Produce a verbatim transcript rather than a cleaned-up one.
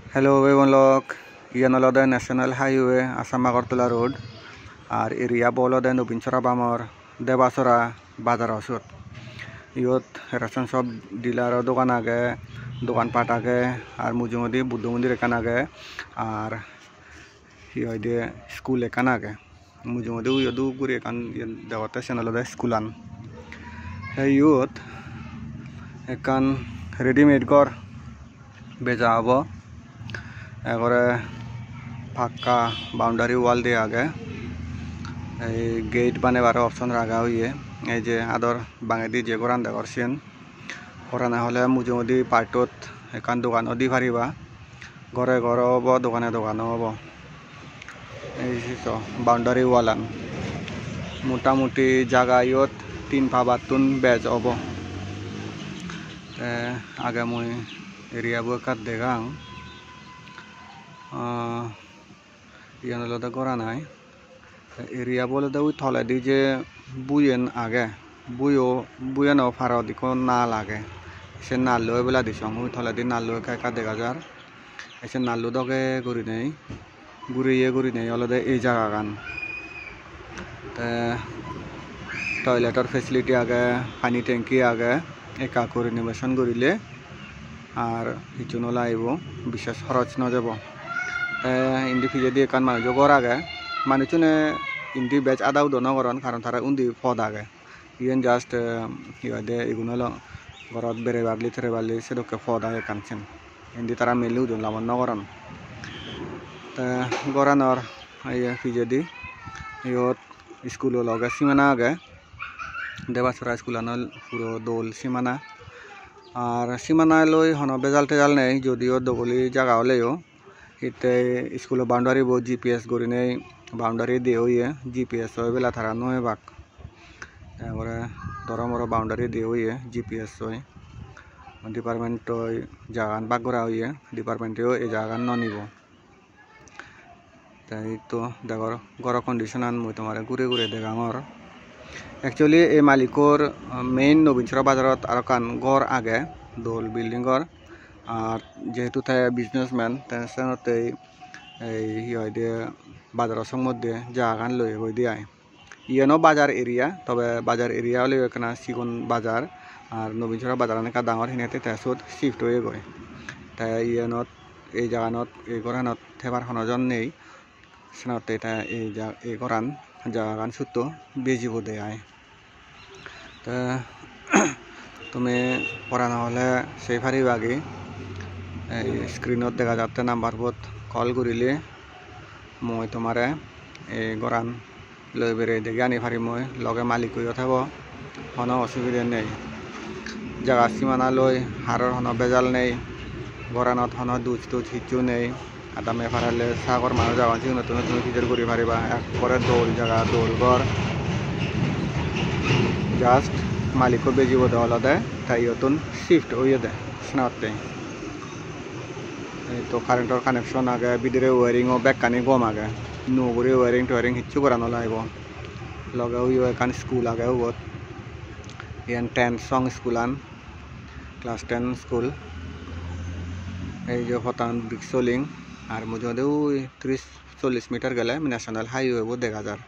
Hello, bebon lok, iyan olode National Highway, Assam Agartala Road, ar area bo olode Nobin Sora Bamor Debasora bazaro siyot. Iyot ration shop, dealer-o dogan age, dogan pat age, ar mujungedi Buddho mondir ekkan age, ar hi hoide, school ekkan age. Mujungedi uyo dhup guri ekkan iyen degotte, siyen olode school-an. Te iyot ekkan readymade ghor beja obo. Ekkore pakka boundary wall diye age. Ei gate banebar option raga oye. Ei je ador bangedi je ghoran degor siyen. Gorana ole mujungedi part-ot ekkan dogan o di pariba. Ghore ghore obo, dogane dogane obo. Ei se so boundary wall-an. Motamuti jaga iyot tin pabattun bej obo. Te age mui area bo ekka degang. Ah, iyan olode goran ai. Te area bo olode ui toledi je buiyen age, buiyo, buiyeno parot ikko nal age. Se nallo ebeladi song ui toledi nallo ekka ekka dega jar. Te se nallo doge gurinei, guriye gurinei olode ei jagagan. Te toiletor facility age, pani tanki age, ekka ekka renovation gurile. Ar hissu no lagibo, bises horoj no jebo. Te indi pijedi ekkan manujo ghor age. Manuchune indi bej ada udo no goron, karon tara undi pod age. Iyen just, eh, hi hoide, igun olo gorot bereballi tereballi sedokke pod age ekkan siyen. Indi tara miley udon lamon no goron. Te goranor, iye, pijedi iyot iskulo loge simana age. Debasora iskulano puro dol simana. Ar simana loi hono bejal tejal nei, jodio dogoli jaga oleyo. Hittey iskulo boundary bo G P S gurinei boundary diye oye, G P S oi bela tara no ebak. Ekkore doro moro boundary diye oye, G P S oi. Department oi jagagan bhag gora oye, department-o ei jagagan no nibo. Te iyot degor ghoro condition-an mui tomare gure gure degangor. Actually, ei malikkor, ah, main Nobin Sora bazarot aro ekkan ghor age, dol building ghor. Ar jehetu te businessman, te senottei ei hi hoide bazaro sommoddey jagagan loye goi de ai. Iyeno bazar area, tobe bazar area oleyo ekkana sigon bazar. Ar Nobin Sora bazaran ekka dangor, hinette te siyot shift oyegoi. Te iyenot, ei jaganot, ei goranot thebar hono jon nei. Senotte te ei ja-, ei goran, jagagan sutto bejibode ai. Te tumi porana hole sei paribagi, ei screenot dega jatte number bot call gurile mui tomare ei goran loi berei dege ani parim mui, loge malikko yo thebo, hono osubide nei. Jaga simana loi haror hono bejal nei, goranot hono duj tuj hissu nei. Adame parale sagor manuj agon, sigunottuno tumi pijor guri pariba, ekkore dol jaga, dol ghor. Just malikko bejibode olode, te iyottun shift oyede senotte. Ei to current-or connection age, bidire wiring-o bekkani gom age. Nuo guri wiring toiring hissu gora no lagibo. Loge uyo ekkan school age ubot. Iyen ten song school-an, class ten school. Ei je pottan brick soling, ar mujungedi ui tris chollis meter gele National Highway bo dega jar.